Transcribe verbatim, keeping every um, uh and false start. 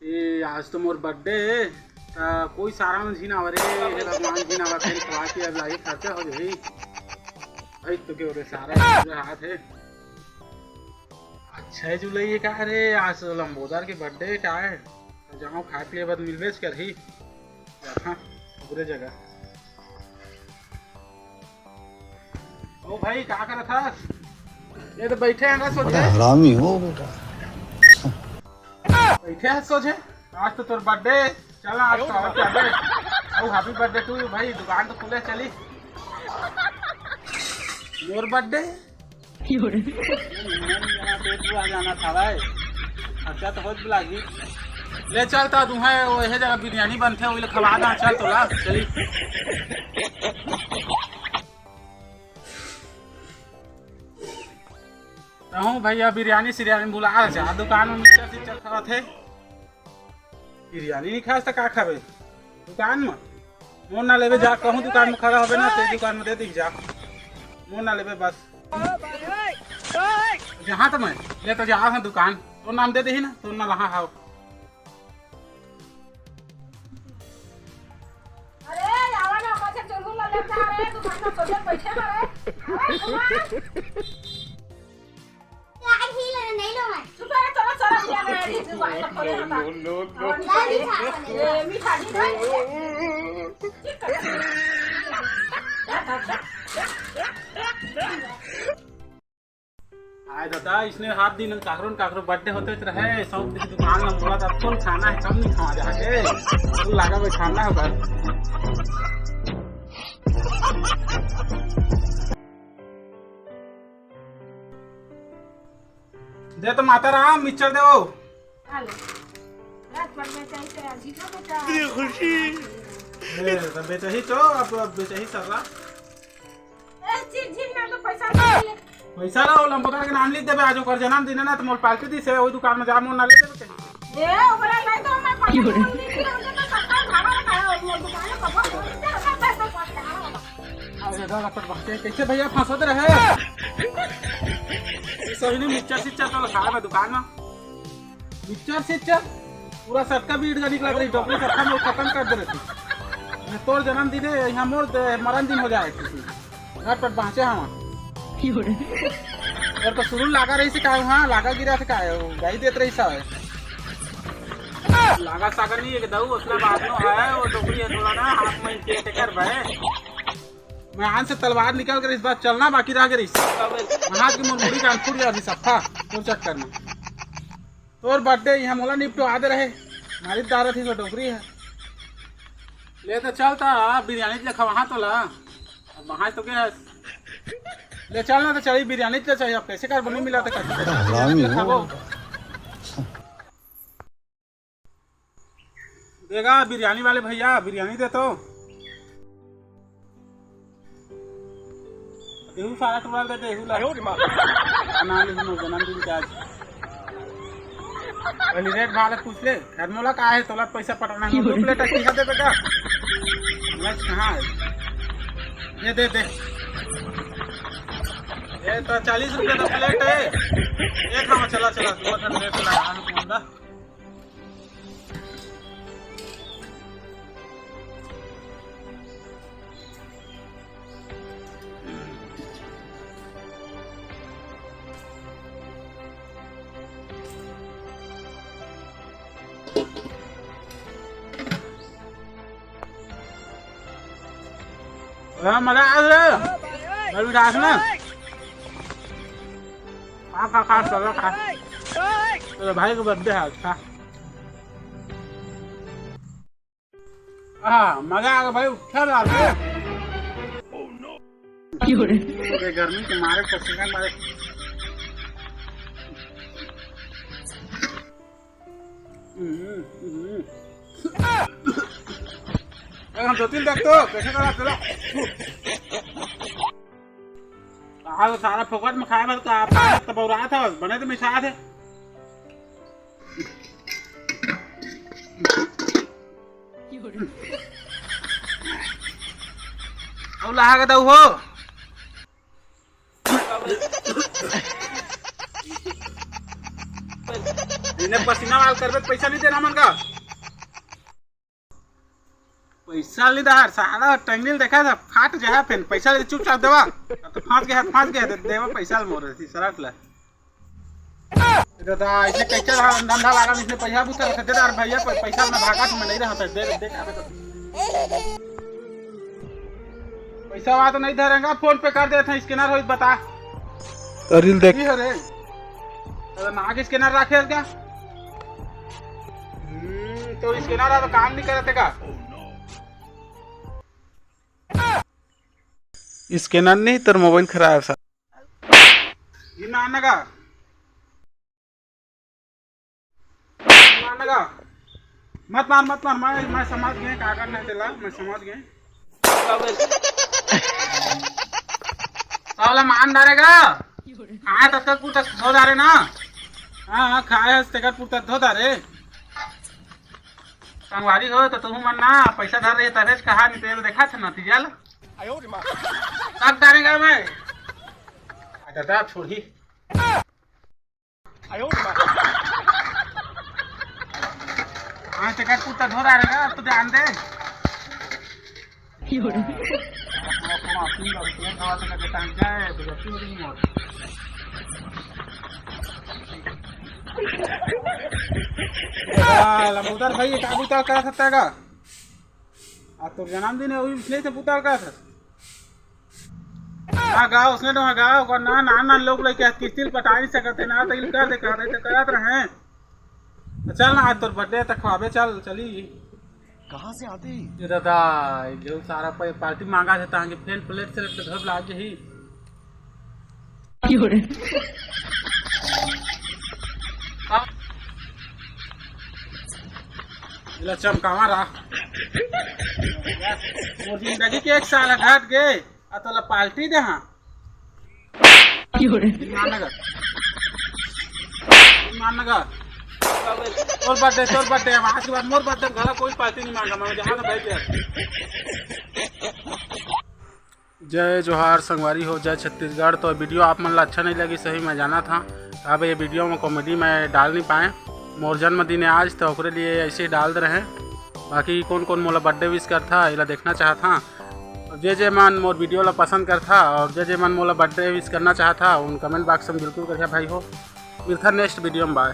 ए, आज तो मोर birthday हे, त कोई सारा मन झिन आवा रे, हे भगवान, झिन आवा, फेर खवा के अब लागी खर्चा हो जाही। भाई तो के रे, सारा हे। अच्छा जुलाई हे का रे, आज तो लंबोदर के birthday हे का हे? त जाहूं खाए पिए बर मिलबेच करही। हां, पूरे जगह। ओ भाई, का करत हस? ये तो बैठे हैं ना सोझे। बड़ा हरामी हो बेटा। बैठे हैं सोझे। आज तो तोर birthday हे। चल ना, आज तो और क्या बे? ओ, happy birthday to you भाई। दुकान तो खुले, चली। मोर birthday? पेट भुला जाना था भाई। खर्चा तो होत लागही। ले चल त, तुहे ओहे जगह बिरयानी बनथे, ओही ले खवा दा। चल तोला, चली। कहूं भैया, बिरयानी सिरयानी बुला जा, दुकान में मिक्सचर सिक्सचर खावत हे। बिरयानी नहीं खास त का खाबे? दुकान में मोर ना लेबे जा, कहूं दुकान में खड़ा होबे ना, ते दुकान में दे दी जा, मोर ना लेबे बस। जहां तो मैं ले तो जा, हां दुकान तोर नाम दे देही ना, तोर ना लहा हाव। अरे, आवा ना, पाछे चुलबुल ला लेके आ रे, दुकान में सोझे बैठे हवे। अरे, घुमा। यार, ही ले, नहीं लो मैं। चुप रह, चलो, चलो, भैया, मैं अभी दुकान में खड़े होता। No, no, no, no। ला, मीठा, ये मीठा नहीं खाई। आय दादा, इसने हाथ दिन काकरो न काकरो birthday होते रहे, सब दिन दुकान में बोला था, कौन खाना है, कम नहीं खावा जाके, तू लागा भाई खाना है बस। दे तो माता राम, मिक्सचर दे वो। हेलो। रात भर में चाहिए, आज ही तो बचा। ये खुशी। ए, तब बेचही तो, अब, अब बेचही सर्रा। ए, झिन, झिन, मैं तो पैसा नहीं ले। पैसा ला, वो लंबोदर के नाम लिख देबे, आज ओकर जन्मदिन है ना, तो मोर पार्टी दिस है, वही दुकान में जा, मोर ना ले देबे कहीं। ए, ओकरा नहीं तो मैं पैसा नहीं ले, तो सस्ता भाड़ा में खाए, वो दुकान में कब खोलते हैं, सब पैसा पड़ रहा होगा। अरे दादा, पर बात है, कैसे भैया फंसत रहे? ये सही नहीं, मिक्सचर सिक्सचर तो खाए मैं दुकान में। मिक्सचर सिक्सचर पूरा सटका बीट का निकला रही, डोकरी सटका में खत्म कर दे रही। मैं तोर जन्मदिन है, यहाँ मोर दे, मरण दिन हो जाए किसी। घर पर पहुँचे हम। और तो सुरुल लागा रही से का, हाँ, लागा गिरा से का, गाई देत रही सा है। लागा सागा नहीं, एक दऊ असला बात नो है, वो डोकरी है थोड़ा ना, हाथ में के कर भाई। मैं हाथ से तलवार निकाल कर इस बार चलना बाकी रह गई। हाथ की मोर मुड़ी कान फूट गया अभी सफा, तोर चक्कर में। तोर birthday यहाँ मोला निपटवा दे रहे, मारी दारा थी तो डोकरी है। ले तो चल ता, बिरयानी ले खवा तो ला। अब वहाँ तो क्या है? ले चल ना तो चली, बिरयानी तो चाहिए, अब कैसे कर बनी मिला तो कर। बड़ा हरामी हो। खाबो। देगा बिरयानी वाले भैया, बिरयानी दे तो। देहू सारा टुरा दे, देहू ला। आयो रे माँ। बना ले हम जन्मदिन के आज। पहले रेट भाड़ा पूछ ले, खैर मोला का है, तोला पैसा पटाना है, दो प्लेट की दे बेटा। लच कहाँ है? ये दे दे। ये तो चालीस रुपये का प्लेट है। एक हम चला चला, दो प्लेट लगा हम। हाँ, मजा आ रहा है। बड़ी उदास ना। खा, खा, खा, चलो, खा। चलो, भाई का birthday है, खा। हाँ, मजा आ गया भाई, उठा ला रे। क्यों रे? अरे, गर्मी के मारे पसीना मारे। हम्म, हम्म। ए, हम दो तीन देख तो, कैसे करा, चलो। आज सारा फोकट में खाए बर का, पानी तो बौरा था, बने तो मिठा थे। अउ लहा के दऊ हो। जब पसीना वाल करबे त पैसा नहीं देना मन का। पैसा ले दार साला टंगड़ी ल देखा था, फाट जाए फिर पैसा ले चुपचाप देवा। अब तो फंस गया, फंस गया, दे देवा पैसा ल मोर थी सरट ला। दादा, इसने कैसे रहा धंधा वाला, इसने पैसा बुता रखा, दे दार भैया, पर पैसा में भागा तो मैं नहीं रहा था, दे दे। पैसा वा तो नहीं धरेगा, फोन पे कर देते हैं, स्कैनर हो बता। करिल देख। की हो रे? अरे ना के स्कैनर रखे है क्या? हम्म, तो स्कैनर अब काम नहीं करते का? स्कैनर नहीं, तेरा मोबाइल खराब है सा। ये मारना का? मारना का? मत मार, मत मार, मैं, मैं समझ गए का करना है तेला, मैं समझ गए। साला मान डारेगा। खाए तक तक तक धो डारे ना। हाँ, हाँ, खाए हस तेकर पुरता धो डारे। संगवारी हो तो तुम मन ना पैसा धर रहे तबे से कहा नहीं तेल देखा था ना तिजल। तक डारेगा मैं। अच्छा, दा छोड़ी। हाँ, तेकर पुरता धो डारेगा, अब तो ध्यान दे। लंबोदर भाई, ये का बुता का सकता है का? आज तोर जन्मदिन है, वही इसलिए से बुता का था। हाँ गा, उसने तो हाँ गा, ओकर ना, ना, ना, लोग लइके आज किस्ती ल पटा नहीं सकत है ना, तो इल कर दे, कर दे, तो करत रहे। तो चल ना, आज तोर बर्थडे तक खवाबे, चल, चली। कहाँ से आते हैं? ये दादा, ये जो सारा पै-, पार्टी मांगा था, ताकि फेन प्लेट से लेके घर ला जाही। इला चमकावा रहा। मोर जिंदगी के एक साल घट गए, आ तोला पार्टी दे हाँ। मानना का? मानना का? तोर बर्थडे, तोर बर्थडे, आज के बाद मोर बर्थडे घरा कोई पार्टी नहीं मांगा, मैं जहाँ ना भाई। जय जोहार संगवारी हो, जय छत्तीसगढ़। तो वीडियो आप मन ला अच्छा नहीं लगी, सही मैं जाना था। अब ये वीडियो में कॉमेडी मैं डाल नहीं पाए, मोर जन्मदिन है आज, तो ओकरे लिए ऐसे ही डाल दे रहे हैं। बाकी कौन कौन मोला बर्थडे विश करथा, एला देखना चाहत हाँ। और जे जे मन मोर वीडियो ला पसंद करथा और जे जे मन मोला बर्थडे विश करना चाहत हा, उन कमेंट बॉक्स में बिल्कुल करिहा भाई हो। मिलथा नेक्स्ट वीडियो में, बाय।